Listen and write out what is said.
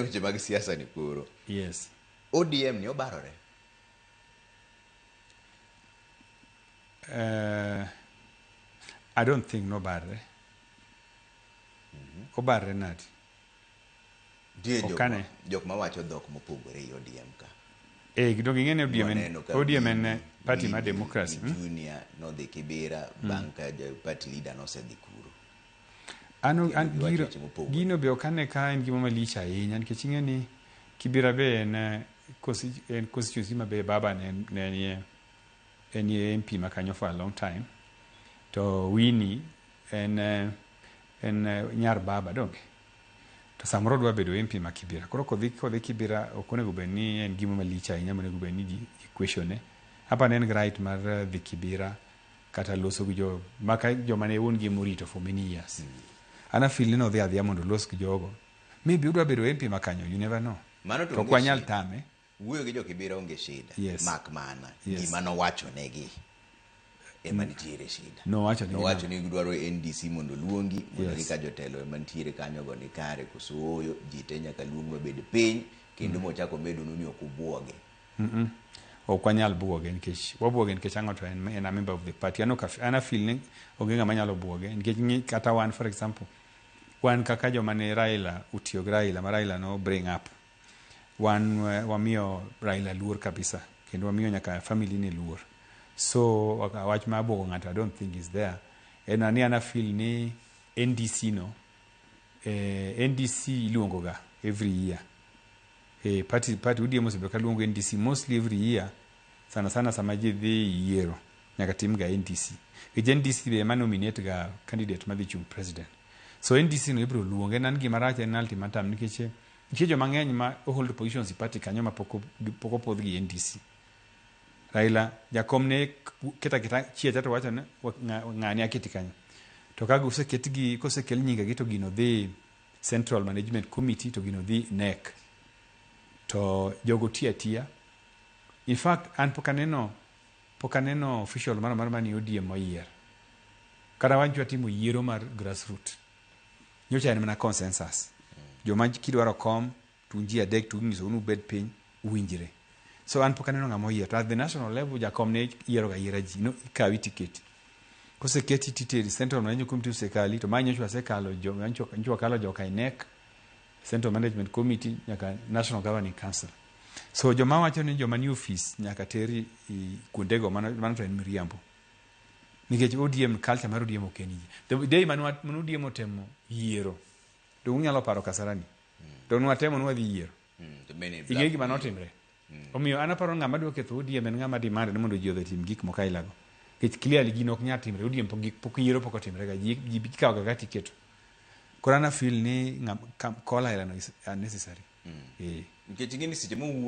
Weche mag siasa ni koro. Yes. ODM ni obarore. I don't think nobarre. Obarre nadi? Nitie jok Okane. Jok mawacho dhok mopogore ei ODM ka. Donge ing'e ni ODM en, Waneno ka ODM en party mar Winnie democracy. Junior nodhi Kibera bang' ka ja party leader nosedhi kuro. An, Kendo an giwacho giro, weche mopogore. Gino be ok ane ka en gima malich ahinya nikech ing'e ni Kibera be en, en constituency ma be baba ne nie en MP ma kanyo for a long time. To Winnie en nyar baba, donge? To samoro odwa bedo MP ma Kibera. Koro kodhi Kibera ok onego bed ni en gima malich ahinya monego bed ni ji question ne. Apa ne en gi right mar dhi Kibera kata loso gi jo maka joma ne wuon gi morito for many years. An a feel ni nodhi adhiya mondo olos gi jogo. Maybe odwa bedo MP ma kanyo, you never know. Mano to To ok onge wanyal shida. tame. Wuoyo gi jo Kibera onge shida. Yes. Mak mana Yes. gima nowacho negi ema nitiere shida. Nowacho negi Nowacho nang'o? ni gidwaro NDC mondo oluongi mondo gi ka jotelo ema nitiere kanyo go ni kare koso ooyo ji te nyaka luong mabed piny kendo mochako medonu ni ok ubuoge. Ok wanyal buoge nikech wabuoge nikech ang'o? To en a member of the party. An ok an a feel ni onge ng'ama nyalo buoge nikech ng'i kata wan, for example, wan kaka joma ne Raila otiyo gi Raila ma Raila no bring up, wan wamiyo Raila luor kabisa kendo wamiyo nyaka family ne luor. So wach mar buogo ng'ato I don't think is there. En ni an a feel ni NDC no, NDC iluongo ga every year. Party ODM osebedo ka luongo NDC mostly every year, sana sana sama ji dhi yiero nyaka tim ga NDC. Nikech NDC be ema nominate ga candidate madhi chung president. So NDC no ibiro luonge. En an gima rach en ultimatum nikech nitie joma ng'eny ma hold positions e party kanyo ma pok opwodh gi NDC. Raila jakom ne keta keta chiacha to wacho ni ng'ani aketi kanyo. To ka oseketgi, kosekel nyingegi to gino dhi Central Management Committee to gino dhi NEC. To jogo tiyo atiya. In fact, an pok aneno official moro amora manie ODM moyier. Kata wan watimo yiero mar grassroot. Nyocha en mana consensus. Joma kidwaro kom to un ji adek to inyisou ni ubed piny uwinjre. So an pok aneno ng'ama oyier. To at the national level jakom ne yiero ga yiera ji. No, ikawi tiketi. Koseketi titeri Central Management Committee osekali to ma nyocha wasekalo jo nyocha wakalo joka e NEC, Central Management Committee nyaka National Governing Council. So joma wacho ni joma ni office nyaka teri i kuondego, mano to en miriambo. Nikech ODM, culture mar ODM ok en yie. The day mane ODM otemo yiero, to unyalo paro Kasarani. To nwatemo ni wadhi yiero. To many Ing'e gima notimre. Omiyo an aparo ng'ama dwa ketho ODM en ng'ama demand ni mondo ji odhi otim gik moko aila go. Nikech clearly gino ok nyal timre. ODM pok yiero pok otimre ga. Ji ikawo ga kaka tiketo. Koro an a feel ni call aila no is unnecessary. Nikech ing'e ni seche mowuoyo